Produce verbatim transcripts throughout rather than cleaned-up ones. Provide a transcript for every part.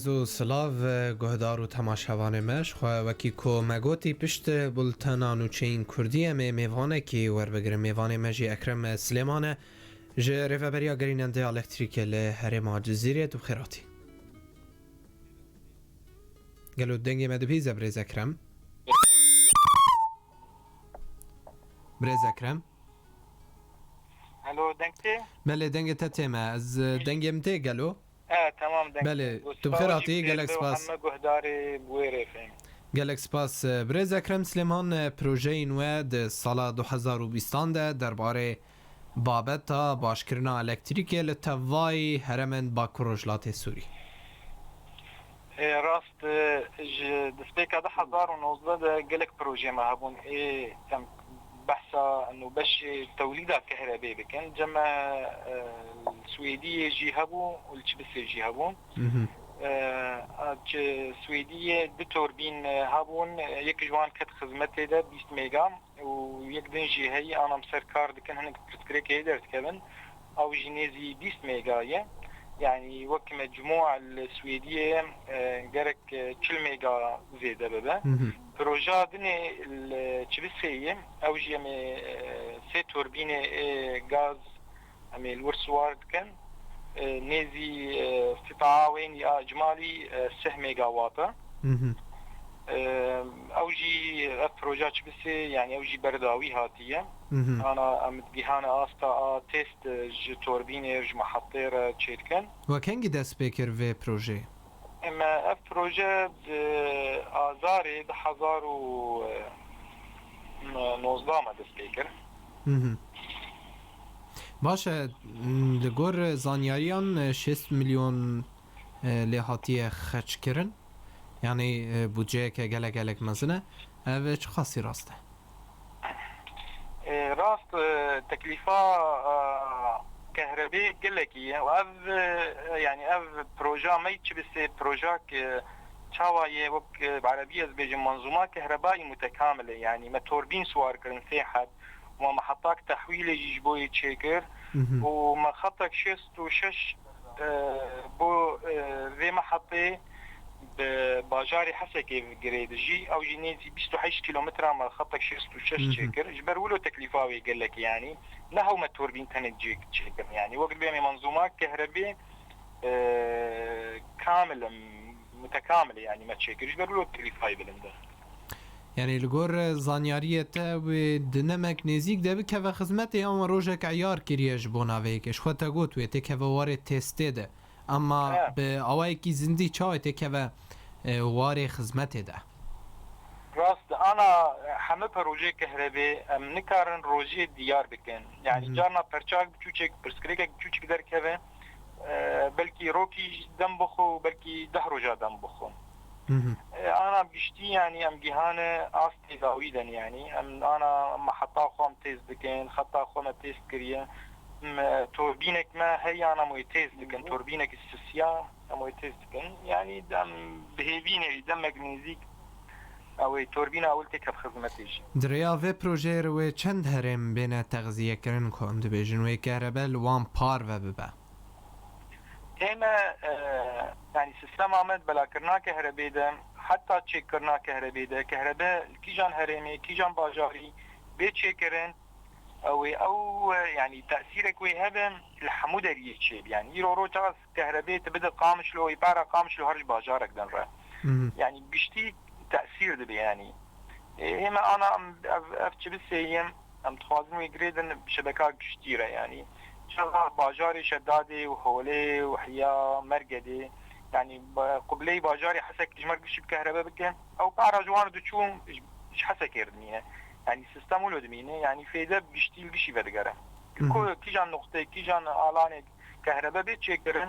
Û silav, guhdar û temaşevanê me, ji xwe wekî ku me gotî, pişt bultena nûçeyên kurdî em ê mêvanekî werbigirin. Mêvanê me jî Ekrem Silêman e, ji Rêveberiya Gerînendeya Elektrîkê li herêma Cizîrê. Tu bi xêr hatî. Gelo dengê me dibihîze, birêz Ekrem? Birêz Ekrem? Alo, deng tê? Belê, dengê te tê me. Ez, e, dengê min tê gelo? E, tamam, deng Belê, tê. Tu bi xêr hatî, gelek spas. Heme guhdarê bi wê rê fêm. Gelek spas. Birêz Ekrem Silêman, e, projeyên we di sala du hezar û bîstan de derbarê babeta başkirina elektrîkê li tevayî herêmên Bakur Rojhilatê Sûrî. E, rast, e, ji destpêka du hezar û nozdeh de gelek projeyê me hebûn. Ê, em behsa nûbeşê tewlîda kehrebê bikin. Cem me, e, li Swêdiyê jî hebû û li Çibisê jî hebûn. Mhm. E, a, çi Swêdiyê du torbîn, e, hebûn. E, yek ji wan ket xizmetê de bîst mega û yek din jî heyî, ana em ser kar dikin, hinek pirsgirêkê derdikevin. Ew jî nêzî bîst mega ye. Yanî wek mecmûa li Swêdiyê, e, gerek, e, çil mega zêde bibe. Mhm. Proja dinê li Çibisê ye. Ew jî em ê, e, sê turbînê, e, gaz em ê li wir siwar dikin. E, nêzî, e, îstîtaa wê ya icmalî, e, sih megawatt e. Mhm. E, ew jî, ev proja Çibisê, yanî ew jî berdawî hatiye. Mhm. Ana em digihane asta a test, e, ji torbînê, ji mehetê re çêdikin. We kengî dest pê kir vê projeyê? Em, ev proje di Azarê du hezar û nozdeh me dest pê kir. Mhm. Baş e, li gor zanyariyan, e, şêst milyon, e, lê hatiye xerckirin. Yanî, e, budceyeke gelek gelek mezin e. Ev çiqasî rast e? E, rast, e, teklîfa, e, kehrebê gelekî ye. Û ev, e, yanî ev proja me yî Çibisê, projak, e, çawa ye, wek, e, bi erebî ez bêjim, menzûma kehrebayî mutekamil e. Yanî me torbîn siwar kirin sê heb, û me mehetak tehwîlê jî ji bo yê çêkir. Mhm. Û me xetek şêst û şeş, e, bo, e, vê mehetê bi bajarê Hesekê girê dijî. Ew jî nêzî bîst û heşt kîlometran me xetek şêst û şeş Mhm. çêkir. Ji ber wilo teklîfa wê gelek, yanî ne hewme torbîn tenê cê çêkirin. Yanî wek dibê em ê menzûma kehrebê, e, kamil, mutekamil, yanî me çêkir. Ji ber wilo teklîfa wê bilind e. Yanî li gor zanyariyê te wê di nemek nêzîk de bikeve xizmetê, yan we rojek eyar kiriye ji bona vê yekê? Ji xwe te got wê têkeve warê testê de. Ama He. bi awayekî zindî çawa têkeve, e, warê xizmetê de? Rast, ana heme projeyê kehrebê em nikarin rojê diyar bikin. Yanî Hı hı. carna perçak biçûçek, pirsgirêkek biçûçek derkeve, e, belkî rokî dem bixwe û belkî deh roja dem bixwe. Hı hı. E, ana giştî, yanî em gihane astê dawî de ne, yanî em ana me heta xwe em test dikin, xeta xwe me test kiriye. Me, torbînek me heye, ana em wê test dikin, torbînek sisiya em wê test dikin. Yanî em bi hêvî ne, demek nêzîk ew ê torbîna ewil têkeve xizmetê jî. Di rêya vê projeyê re wê çend herêm bêne texziyekirin, ku em dibêjin wê kerebe li wan parve bibe? Ê me, e, yanî sîstema me di belakirina kehrebê de, heta çêkirina kehrebê de, kehrebe li kîjan herêmê, kîjan bajarî bê çêkirin, ew ê ew, e, yanî tesîrek wê hebe li hemû deriyê çêbe. Yanî îro roj çawa kehrebê tu bide Qamişlo, wê para Qamişlo her ji bajarek din re. Mhm. Yanî giştî tesîr dibe yanî. Ê, hê me ana em ev, ev çi biseyim, em dixwazin wê girêdin şebeka giştî re, yanî çawa bajarê Şedadê û Holê û Hiya, Mergedê, yanî ba-, qubleyê bajarê Hesekê ji me re giştî bi kehrebe bike, ew para ji wan re diçû ji, ji Hesekê re dimîne. Yanî sîstem wilo dimîne, yanî fêde bi giştî li gişî vedigere. Hı hı. Ku kîjan noqteyê, kîjan alanê kehrebe bê çêkirin,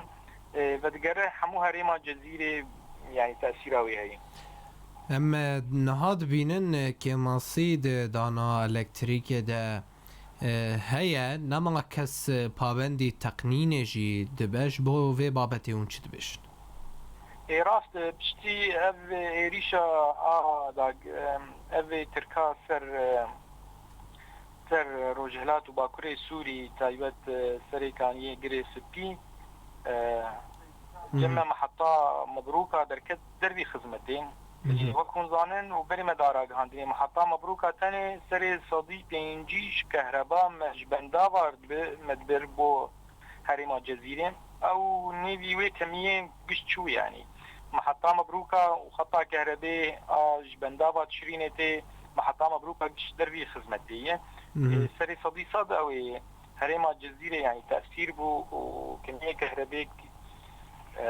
e, vedigere hemû herêma Cezîrê, yanî tesîra wê heye. Em, e, niha dibînin, e, kêmasî di dana elektrîkê de, e, heye, nema kes, e, pabendî teqnînê jî dibe, ji bo vê babetê hûn çi dibêjin? Ê rast, e, piştî ev êrîşa a da, e, ev ê Tirka ser, e, ser Rojhilat û Bakurê Sûrî, taybet, e, serê kaniyê Girê Spî, e, Cem me meheta Mebrûka derket dervî xizmetê. Hı hı. Wek hûn zanin û berê me dara gihandinê, meheta Mebrûka tenê serê sedî pêncî ji kehreba me ji bendava dibe me dibir bo herêma Cezîrê. Ew nêvî wê temiyê giş çû, yanî meheta Mebrûka û xeta kehrebê a ji bendava Tişrînê tê, meheta Mebrûka giş dervî xizmetê ye. Hı hı. Ê, serê sedî sed ew ê herêma Cezîrê, yanî tesîr bû û kiniyê kehrebê, e,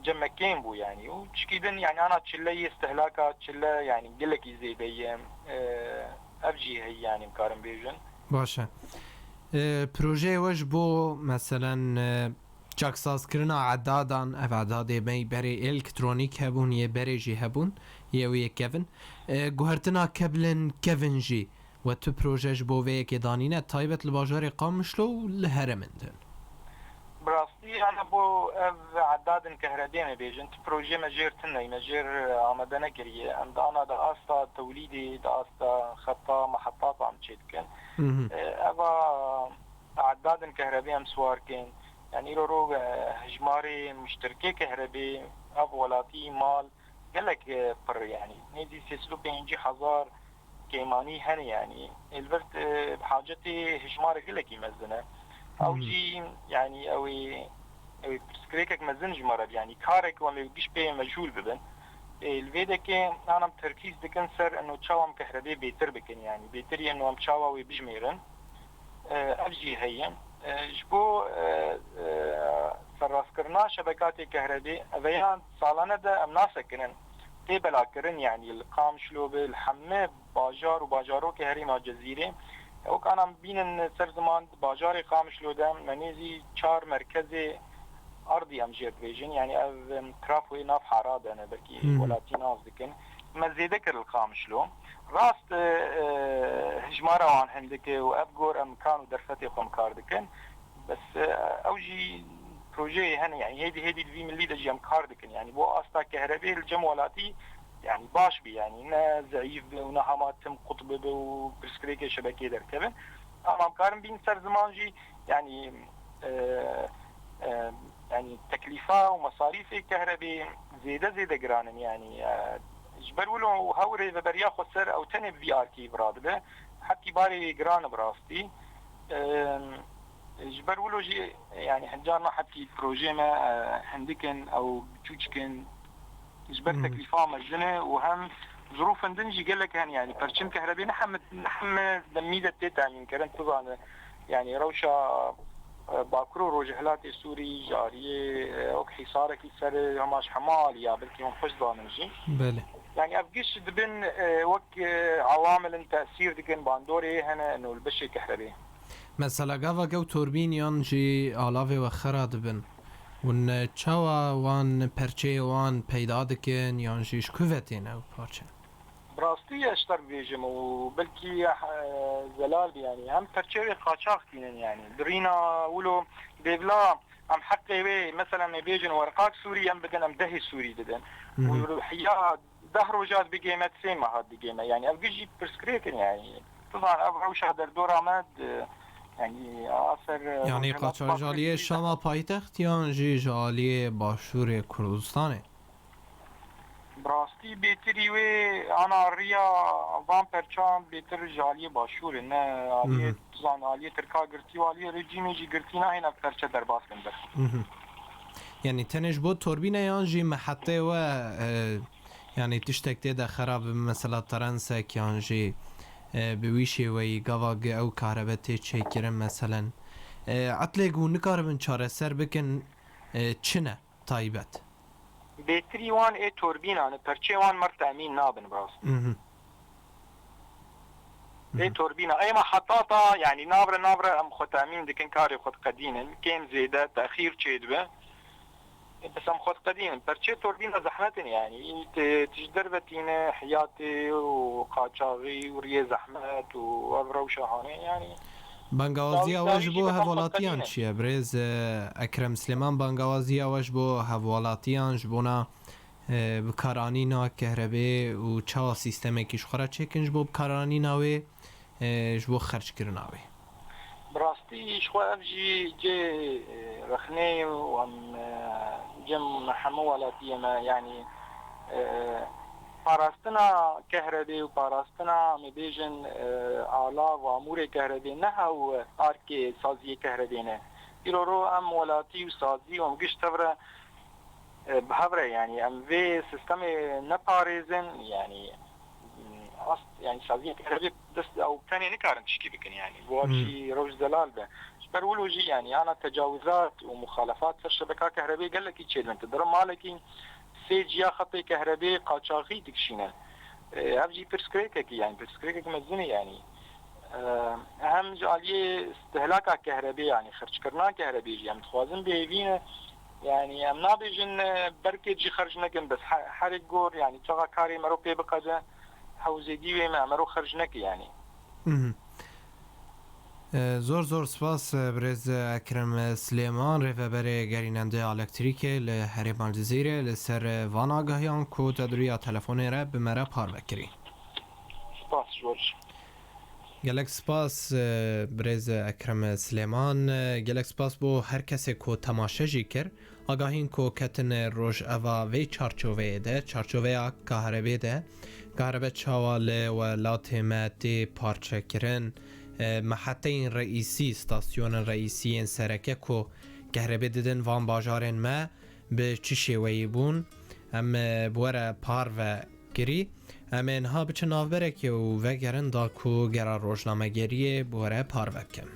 cem me kêm bû, yanî, û tişkî din, yanî, ana çile yê istihlaka çile, yanî, gelekî zêde ye. E, ev jî heye, yanî, em karin bêjin. Baş e. E, projeyê we ji bo, meselen, e, çaksazkirina edadan, ev edadê me yê berê elektronîk hebûn, yê berê jî hebûn, yê wê kevin. E, guhertina keblên kevin jî we tu proje ji bo vê yekê danîne, taybet li bajarê Qamişlo û li herêmên din? Bi rastî, ana bo ev edadên kehrebê me bêjin, tu projê me jêr tune ye, me jêr amade nekiriye. Em di ana di asta tewlîdê, di asta xeta mehetata em çêdikin. Hı hı. E, eva edadên kehrebê em siwar kin. Yanî îro ro, e, hejmarê muşterikê kehrebê, ev welatî mal gelek, e, pir, yanî nêzî sê sed û pêncî hezar kêmanî hene, yanî. Ê li vir, e, bi hacetê hejmarê gelekî mezin e. Ew Hmm. jî, yanî, ew ê, ew ê pirsgirêkek mezin ji me re, yanî, karek ku em ê giş pê mecûl bibin. Ê, li vê dekê, ana em terkîz dikin ser eno çawa em kehrebê bêtir bikin, yanî, bêtirî eno em çawa wê bijmêrin. E, ev jî heye. E, ji bo, e, e, serrastkirina şebekatê kehrebê, eveyan salane de em nasekinin. Tê belakirin, yanî li Qamişlo be, li hemî bajar û bajarokê herêma Cezîrê. Wek ana em bînin ser ziman, di bajarê Qamişlo de me nêzî çar merkezê erdî em jê dibêjin. Yanî ev, em, trafoyê nav hara de ne, belkî Hı hı. welatî nas dikin. Me zêde kir li Qamişlo. Rast, e, e, hejmara wan hindik e û ev gor em kan û derfetê xwe em kar dikin. Bes, e, ew jî projeyê hene, yanî hêdî hêdî di vî milî de jî em kar dikin. Yanî bo asta kehrebê li cem welatî, yanî baş bî, yanî ne zeîf be û ne hema tim qut bibe û pirsgirêkê şebekê derkevin. Ama em karin bîn ser ziman jî, yanî, e, e, yanî teklîfa û mesarîfê kehrebê zêde zêde giran in, yanî, e, ji ber wilo hew rêveberiya xweser ew tenê bi vî arkî bi radibe, hetî barê wê giran e bi rastî. E, ji ber wilo jî, yanî, hemcar me hetî projeyê me, e, hindik in, ew biçûçik in, ji ber Hı hı. teklîfa mezin e û hem zirûfên din jî gelek hene, yanî perçem kehrebê ne heme, ne heme demî de tê temînkirin, tu zane, yanî rewşa, e, Bakur û Rojhilatê Sûrî ji aliyê, e, wek hîsarekî ser e, hema ji hema aliya, belkî hûn xweş dizanin jî. Belê. Yanî ev giş dibin, e, wek, e, awamilin tesîr dikin, bandorê hene, no li beşê kehrebê. Mesela gava ew torbîn yan jî alavê we xera dibin. Hûn çawa wan perçeyê wan peyda dikin yan jî ji ku ve têne ew parçe? Bi rastî ez ji te re bibêjim û belkî, eh, zelal bî, yanî hem perçeyê wê qaçax tînin, yanî. Birîna wilo dêvla em heqê wê, mesela, em ê bêjin werqak Sûrî em bidin, em dehê Sûrî didin. Hı hı. Û ya deh roja digê me, sê meha digê me. Yanî ev giş jî pirsgirêk in, yanî. Tu zan ev rewşa derdora me di, yanî, a ser, e, Yanî Rojhilat qaçax ji Bakurê aliyê jî Şama zehmet. Paytext yan jî ji aliyê Başûrê Kurdistanê? Bi rastî bêtirî wê ana riya van perçan bêtir ji aliyê Başûrê, ne aliyê, Hı hı. tu zan, aliyê Tirka girtî û aliyê rejîmê jî girtî nahêne perçe derbas bin ber. Hı hı. Yanî tenê ji bo torbîne yan jî mehetê we, e, yanî tiştek tê de xera bi mesela terensek yan jî, e, bi wî şêweyî gava gi ew kahrebe tê çêkirin meselen, e, etlê ku nikaribin çareser bikin, e, çi ne taybet? Bêtirî wan ê torbînan e, perçê wan mer temîn nabin bi rastî. Mhm. Ê Mhm. torbîna, ê me heta ta, yanî navre navre em xwe temîn dikin, karê xwe diqedînin, kêm zêde, texîr çêdibe. Ê, bes em xwe diqedînin. Perçê torbîna zehmet in, yanî, tu, tu ji derve tîne, heyatê û qaçaxî û riyê zehmet û ev rewşa hane, yanî. Bangawaziya Dawî, we dawî ji jî bo bes em xwe hevalatiyan diqedînin. Çi ye, birêz, e, Ekrem Silêman? Bangawaziya we ji bo hevalatiyan, ji bona, e, bikaranîna kehrebê û çawa sîstemekî ji xwe re çêkin ji bo bikaranîna wê, e, ji bo xerckirina wê? Bi rast Ji xwe ev jî cê, e, rexnê û em, e, cem hemû welatiyê me, yanî, e, parastina kehrebê û parastina, em ê bêjin, e, alav û amûrê kehrebê ne hew arkê saziyê kehrebê ne. Îro ro em welatî û sazî û em giş tevre, e, bi hev re, yanî em vê sistemê neparêzin, yanî, mm, ast, yanî saziyê kehrebê dest ew tenê nikarin tişkî bikin, yanî bo ev Hmm. jî rewş zelal be. Ji ber wilo jî, yanî ana tecawizat û muxalefat ser şebeka kehrebê gelekî çêdibin. Tu dirin malekî sê ciya xetê kehrebê qaçaxî dikişînin. E, ev jî pirsgirêkekî, yanî pirsgirêkek mezin e, yanî. E, hem ji aliyê istihlaka kehrebê, yanî xerçkirina kehrebê jî em dixwazin bêhêvî ne. Yanî em nabêjin, e, berkê jî xerc nekin, bes he-, herê gor, yanî çaxa karê mero pê biqede, hewzêdî wê me, mero xerc neke, yanî. Mhm. E, zor zor spas, e, birêz Ekrem Silêman, rêveberê gerînendê elektrîkê li Herêma Cizîrê, li ser, e, van agahiyan ku te di rûya telefonê re bi me re parve kirî. Spas, zor. Gelek spas, e, birêz Ekrem Silêman. E, gelek spas bo her kesê ku temaşe jî kir. Agahîn ku ketin rojeva vê çarçoveyê de, çarçoveya kaherebê de, kaherebe çawa li welatê me tê parçekirin, e, meheteyên reîsî, stasyonên reîsî yên sereke ku kaherebê didin van bajarên me bi çi şêweyî bûn, em, e, bi we re parve kirî. Em ê niha biçin navberekê û vegerin da ku gera rojnamegeriyê bi we re parve bikin.